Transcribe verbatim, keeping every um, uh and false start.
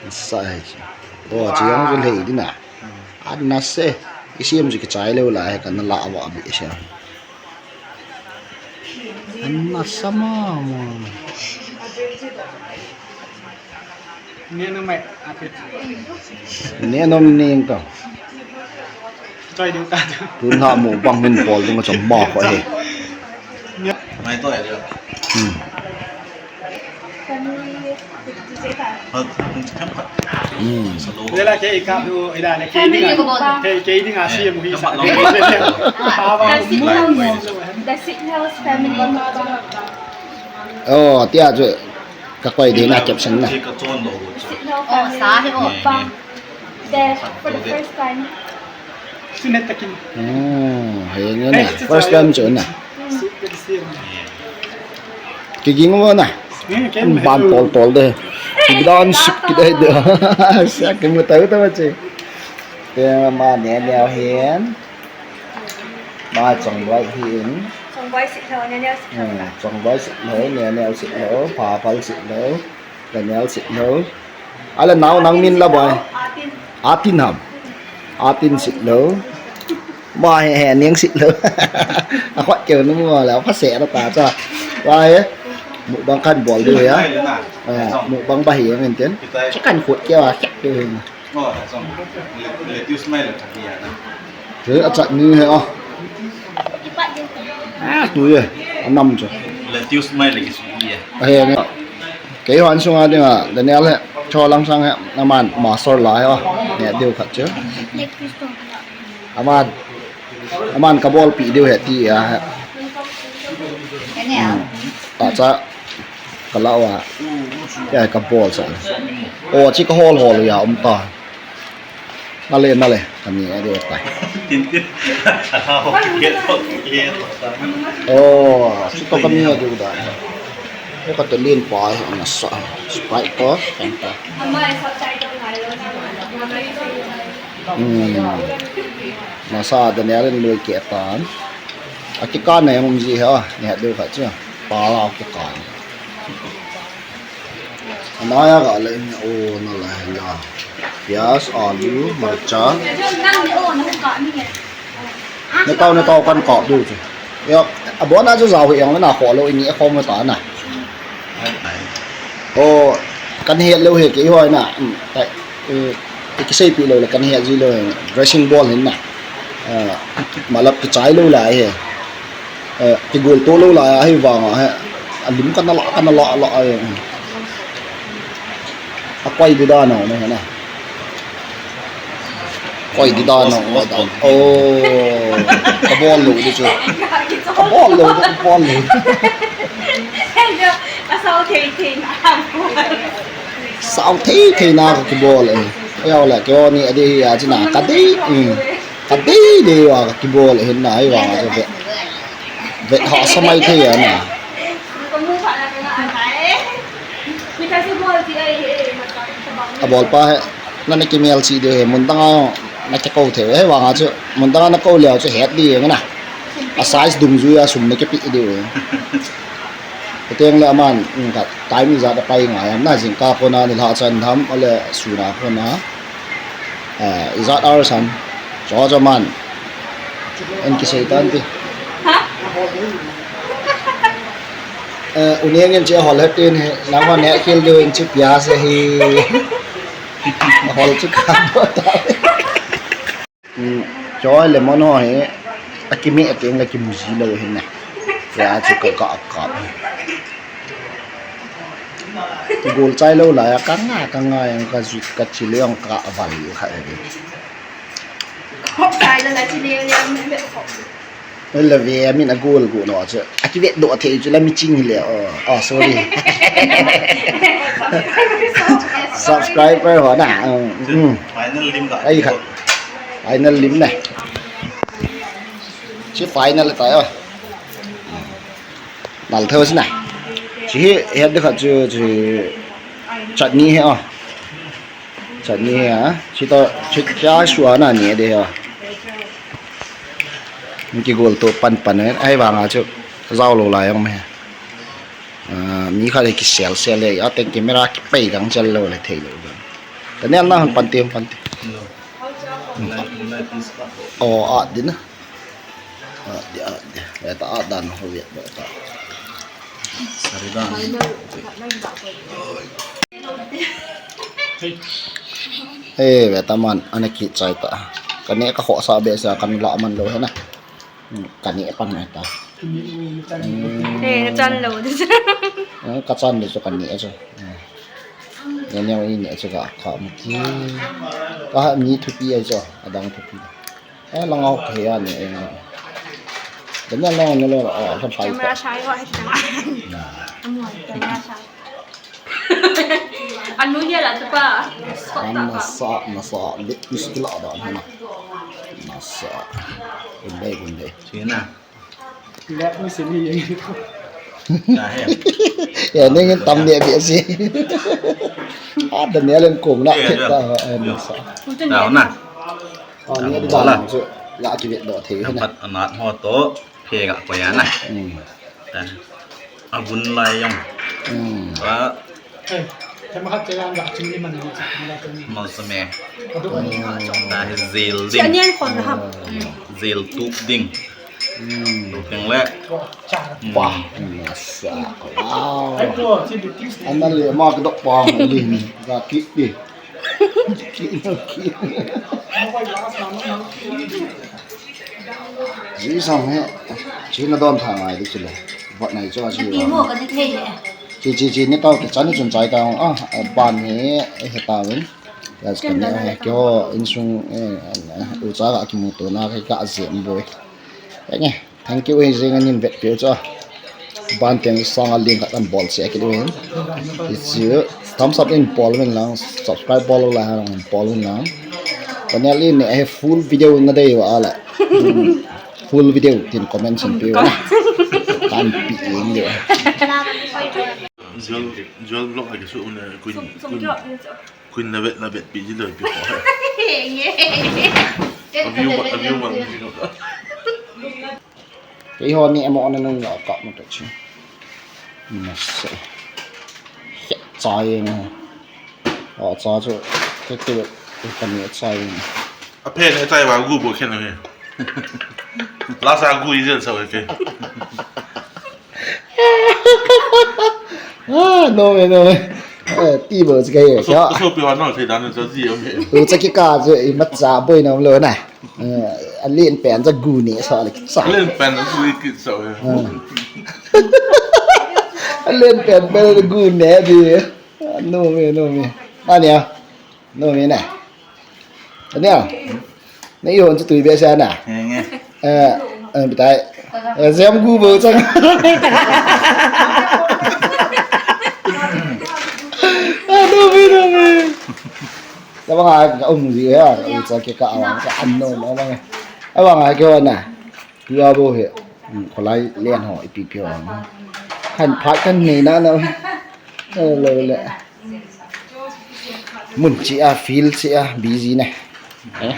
Sa hai chi. To chi jong chu lei ding na. Ana se. Isiam chu kichai lou lai he kana la wa bi se. Ana sa ma mo. Ni no mai api. Ni no ni to. Choi ding ta. Tun ha mukbang min pol ding chu ma ko he. Mai to ai. Hmm. Hmm. Lela ke ka du ila ne ke ding. Ke ke ding a si mu hi sa. The Signals family mukbang. Oh, tia chu ka koi ding na caption na. Signal family mukbang. There for the first time. Sinet takin. Oh, hei nge na. First time chu na. Kiging mo na. Ban tol tol de. Kidan sik kidai de. Sa kimu tau tau che. Te ma ne ne hin. Ma chong wai hin. Chong wai sik lo ne ne sik lo. Hmm, chong wai sik lo ne ne sik lo. Pa pal sik lo. Daniel sik lo. Ala nau nang min la boy. Atin. Atin ham. Atin sik lo. Ma he he ning sik lo. A khot keu nu mo la pha se la ta cha. Wa he. Mukbang kan bol diu ya. Eh, mukbang ba hi yang ten. Cha kan khot keu a keu. Lettuce mai le khat ni a na. He a chutney he a. Ah, tu ye. A nam chu. Lettuce mai le kisu ye. A he ne. Kei hon sunga dinga Daniel he. Cho lang sang he. Aman master la he a. Ne diu khat chu. Aman. Aman ka bolpi diu he ti a he. Hmm. Ta cha. Ka la wa. Ya ka bol sa. O, chi ka hol hol ya um ta. Nale, nale. Ka ni a de ta. Tin tin. Ka la wa. Oh, chi to ka ni a de da. Ko ka to lin pa na sa. Sprite ko, Fanta. Hmm. Na sa Daniel in lui ke tan. A kikan na yang um ji ha. Ni ha de kha chu. Pa la kikan. Anaya ga le ni o na la la. Pyaz, alu, marcha. Na tau na tau kan kap diu chu. Ya, abon a chu jao hi yang na kho lo ni a khom ta na. O, kan het lo he kei hoi na. Hmm, tai. Eh, i kiseipi lo le kan het ji lo dressing bol hin na. Eh, malap kichai lo lai he. Eh, kigol to lo lai a hi vang a he. A lim kana la, kana la, la a he. A koi di da no, no, na. Koi di da no, no, da. Oh, ka bol lo di chu. Ka bol lo di, ka bol lo. Ka sao thei thei na. Sao thei thei na ka kibol e. Ayau le, kei ni a di hi a chi na, ka di. Hmm. Ka dei dei wa ka kibol hin na hi wa chu ve. Ve ha sa mai thei a na. A bol pa he na na kimel chi de he mun dang a na ke ko thei he wa nga chu mun dang a na ko leo chu het di na. A size dungjui a sum na ke pi de. Kuteng le aman, um, ka time ijat a pai ngai am na jingkah kona nilhah chan tham, ale sun a kona. Eh, ijat hour sam. Cho cho man. En kisei tan ti. Ha? Eh, u neng in che hol het in he, nang hon he khel diu in che pyaz hi. Hol chu ka bo ta. Hmm, choi lemon ho hi, a kimeh teng le kimu ji lou hin na. Ya chu ka, ka, ka. Kigol chai lou lai a, ka nga, ka nga yang ka ju, ka chi le yang ka val kha e. Khop chai la la chi le yang me khop. Le ve min a gol go lo chu. A kivet doh thei chu la mi ching le. Oh, oh, sorry. Subscriber ho na. Um, um. Final lim ka. Ai kha. Final lim na. Chi final ta yo. Nal theu si na. Chi hi het de kha chu, chu chutney he a. Chutney he a. Chi to, chi cha sua na ni de he a. Kigol to pan pan e. Ai vang a chu jao lou lai ang me. Ah, mi khat le kisel sel le, a te camera kipei gang chel lou le thei lou. Daniel na hon pante, hon pante. Oh, a din na. A di, a di. Eta a dan ho ya ta. Saridan. Eh, beta man, ana kichai ta. Kane ka khosa behseh, kan la man lou hena. Kane pan na ta. Eh, na chan lou. Eh, ka chan lou chu kane chu. Eh, ne ne ni chu ka kha mu ki. Ka ni thupi ai chu, adang thupi. Eh, lang au ke ya ni, eh. Daniel lang ni lo, ah, lang pai. Camera sai ho, hai ta. Amu, camera sai. Anu ya la tu pa. Nasa, nasa, lip miss kila da na. Nasa. Gunde, gunde. Sina. Let me see me. Ya, neng tam dia biasa. Ah, Daniel yang kong nak kita, eh, nasa. Tahu na. Oh, ni ada dalam tu. Lah, kita doh thei na. Pat anat ho to, pega ko ya na. Hmm. Abun lai yang. Hmm. Wa. Eh, tema hat kaya ang action ni man ni sa. Masame. Aduh. Na zil ding. Siya niyan kon ham. Zil tup ding. Hmm. Tup ding le. Wah, nasa. Wow. Ana le ma kedok pa ni. Ga ki ni. Ki ni, ki ni. Ji sang he, chi na don tha ngai di chi le. Vat nai cho chi. Ti mo ka ni thei le. Chi, chi, chi ni tao ki chan ni chun chai tao. Ah, ban ni, eh, he tao in. Yes, kan ni, eh, kyo insung, eh, u cha ka ki mu to na ka jem boi. Enge. Thank you, eh, jing anin vet peh u chu. Ban teng sang a link khat kan bol che kit u hin. It's you. Thumbs up in bol uvin lang, subscribe bol u la ha lang bol uvin lang. Channel in ne, eh, full video na dei u a la. Hmm. Full video tin comment sin peh u na. Kan pi in de. Jol, jol vlog a ke su un, eh, kuin, kuin, kuin na vet, na vet pi ji lo pi ko. Nge. A view ba, a view ba. Keiho ni emo na nung la ka mo to chi. Nasa. He, chai na. Oh, cha chu. Ke ke, ke ka ni chai na. A phe ne chai wa gu bo khen na he. La sa gu i zel sa ke. Ah, no me, no me. Eh, ti bo chi ka ye. So, so pi wa no thei dan cho ji o me. U cha ki ka chu i ma cha boi na lo na. Eh, a lien pen cha gu ni sa le sa. Lien pen gu i kit sa. Eh. A lien pen pen gu ni di. No me, no me. Ani a. No me na. Ani a. Na i hon chu tui be sa na. Nge. Eh, eh, bitai. Eh, jam gu bo chang. Ah, no me, no me. Tabang a ka um ji ya, u cha ke ka awang ka an no no bang. Awang a ke wa na. Tua bo he. Hmm, kholai len ho ipi pi ho. Kan phat kan nei na na. Eh, le le. Mun chi a feel chi a busy ne. Eh.